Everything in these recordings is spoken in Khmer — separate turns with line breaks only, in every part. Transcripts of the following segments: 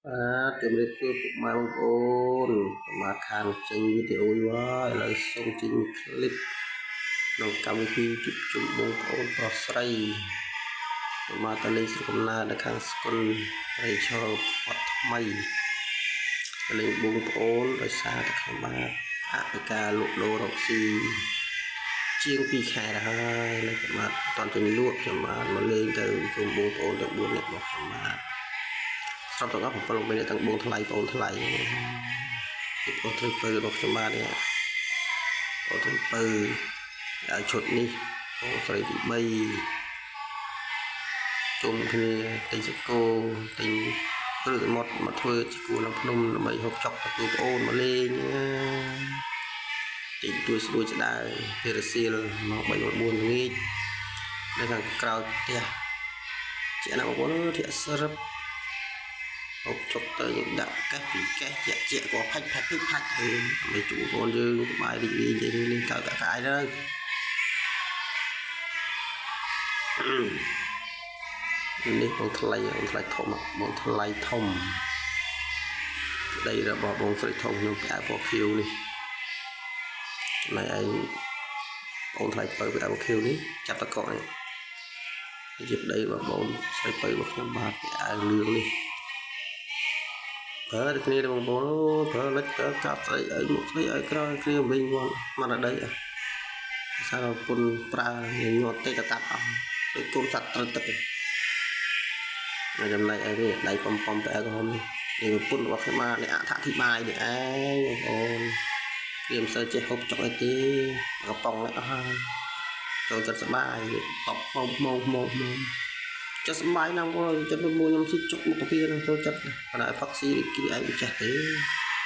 បាទជំរាបសួរពុកម៉ែបងប្អូនបាទខានចេញវីដេអូយូរហើយឥឡូវសូមចេញមួយឃ្លីបក្នុងកម្មវិធីជួបជុំបងប្អូនប្រុសស្រីមកតលេងស្រុកកំណើតនៅខាងស្គលព្រៃឈរវត្តថ្មីតលេងបងប្អូនដោយសារតែខ្ញុំបាទអភិការលក់ដូររកស៊ីជាង2ខែទៅហើយលើខ្ញុំបាទអត់ទាន់ចេញលក់ខ្ញុំបាទមកលេងទៅជុំបងប្អូនទាំង4នាក់របស់ខ្ញុំបាទ ស្រាប់ទាំងអស់7 8នាក់ទាំងបងថ្លៃបងថ្លៃពីបងត្រីពៅរបស់ខ្ញុំបាទនេះបងត្រីពៅឲ្យឈុតនេះបងស្រីទី3ជុំគ្នាទិញសកោទិញគ្រឿងសមុទ្រមកធ្វើជាគួរនៅភ្នំដើម្បីហូបចុកទទួលប្អូនមកលេងទិញទួយស្រួយស្ដើងពេលរសៀលម៉ោង3ម៉ោង4ល្ងាចនៅខាងក្រៅផ្ទះជាណាបងប្អូនធាក់ស្រឹប ហូបចុកទៅយើងដាក់កេះពីកេះជាក់ជាក់ក៏ផាច់ផាច់ផាច់ផាច់ទៅដើម្បីជួបបងយើងសប្បាយរីករាយនិយាយលេងកៅកាកាយទៅនេះបងថ្លៃបងថ្លៃធំបងថ្លៃធំប្តីរបស់បងស្រីធំខ្ញុំផ្អែពណ៌ខៀវនេះចំណែកឯងបងថ្លៃពៅផ្អែពណ៌ខៀវនេះចាប់តកនេះជាប្តីរបស់បងស្រីពៅរបស់ខ្ញុំបាទផ្អែលឿងនេះប្រើដូចគ្នាបងប្អូនប្រើលិចប្រើកាប់ស្អីឲ្យមុខស្អីឲ្យក្រោយគ្នាវិញវល់មកដល់ដីអសារពុនប្រើញាត់ទេកតាប់អស់ដូចកូនសត្វត្រូវទឹកចំណែកឯនេះដៃបំបំទៅក្រហមនេះនេះប្រពន្ធរបស់ខ្ញុំបាទនេះអធិប្បាយនេះឯងបងប្អូនគ្នាមិនសូវចេះហូបចុកអីទេកំប៉ុងនេះអស់ហើយចូលចិត្តសប្បាយតបមុំមុំមុំមុំចិត្តស្បាយណាស់បងចិត្តមួយខ្ញុំស៊ីចុកមុខកាពីនឹងចូលចិត្តប៉ុន្តែផឹកស៊ីគេឯងមិនចេះទេ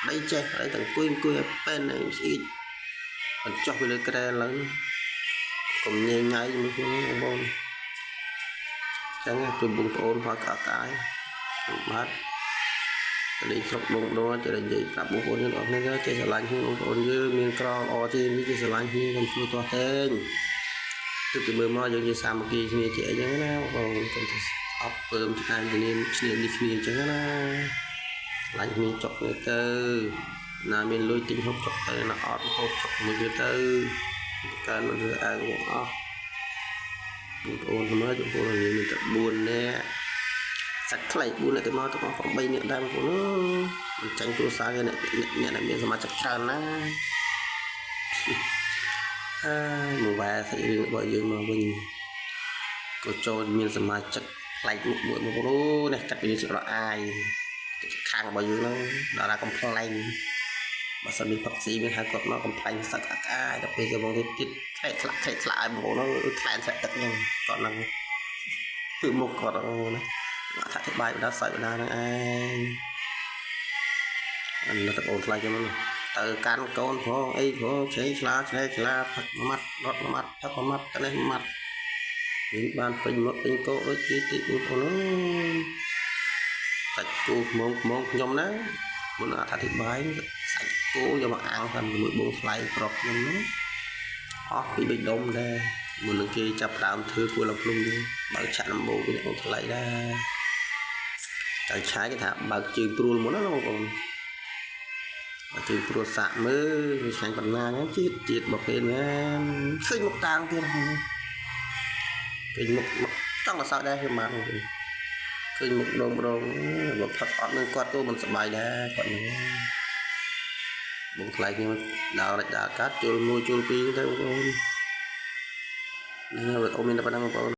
ដីចេះដីទាំងអង្គុយអង្គុយឲ្យប៉ែនឲ្យស្អីបញ្ចុះពីលើក្រែឡើងកុំញ៉ៃញ៉ៃជាមួយខ្ញុំបងប្អូនចឹងជួយបងប្អូនផឹកអាកាយបាទទៅលេងស្រុកដងដងចេះនិយាយប្រាប់បងប្អូនយើងអរគ្នាចេះស្រឡាញ់គ្នាបងប្អូនយើងមានក្រល្អជាងនេះចេះស្រឡាញ់គ្នាកុំធ្វើទាស់ទេទើបពីមើលមកយើងជាសាមគ្គីគ្នាជាអីចឹងណាបងប្អូនកុំទៅអប់ពើមឆ្ងាយគ្នាឈ្នានេះគ្នាចឹងណាឡាញ់គ្នាចុកគ្នាទៅណាមានលុយទិញហូបចុកទៅណាអត់ហូបចុកមួយគ្នាទៅកើនមកអាងអស់បងប្អូនមើលបងប្អូនមានតែ4នាក់សាច់ថ្លៃ4នាក់ទៅមកទាំងអស់8នាក់ដែរបងប្អូនមិនចាញ់គ្រួសារគេអ្នកអ្នកដែលមានសមាជិកច្រើនណាហើយមកវ៉ែសាច់រឿងរបស់យើងមកវិញក៏ចូលមានសមាជិកប្លែកមុខមួយបងប្អូននេះកាត់ពីស្រអាយខាងរបស់យើងហ្នឹងតារាកំប្លែងបើសិនមានផឹកស៊ីមានហៅគាត់មកកំប្លែងសឹកអាកាយដល់ពេលគេបងទៀតទៀតខ្លែកខ្លាក់ខ្លែកខ្លាក់ឲ្យបងប្អូនហ្នឹងខ្លែងសាក់ទឹកហ្នឹងគាត់ហ្នឹងគឺមុខគាត់ហ្នឹងណាអធិប្បាយបណ្ដាសាច់បណ្ដាហ្នឹងឯងអានេះបងប្អូនថ្លៃចឹងហ្នឹងទៅកាន់កូនផងអីផងឆ្លេឆ្លាឆ្លេឆ្លាផឹកមួយម៉ាត់រត់មួយម៉ាត់ផឹកមួយម៉ាត់ទៅនេះមួយម៉ាត់មានបានពេញមាត់ពេញកោដូចជាតិចបងប្អូនសាច់គោខ្មងខ្មងខ្ញុំណាមុនអធិប្បាយសាច់គោយកមកអាំងតាមជាមួយបងថ្លៃប្រុសខ្ញុំនោះអស់ពីបេះដុំដែរមុននឹងគេចាប់ដើមធ្វើគួរលំភ្លុំនេះបើកឆាក់ដំបូងពីអ្នកបងថ្លៃដែរចៅឆាយគេថាបើកជើងព្រួលមុនណាបងប្អូនបើជើងព្រួលសាក់មើលវាឆ្ងាញ់ប៉ុណ្ណាហ្នឹងជាតិជាតិរបស់គេណាឃើញមុខតាងទៀតឃើញមុខចង់តែសើចដែរខ្ញុំបាទបងប្អូនឃើញមុខដងម្ដងបើផឹកអត់នឹងគាត់ក៏មិនសប្បាយដែរគាត់ហ្នឹងបងថ្លៃខ្ញុំដើររចដើរកាត់ជុល1ជុល2ទៅបងប្អូនហ្នឹងអូមានតែប៉ុណ្្នឹងបងប្អូន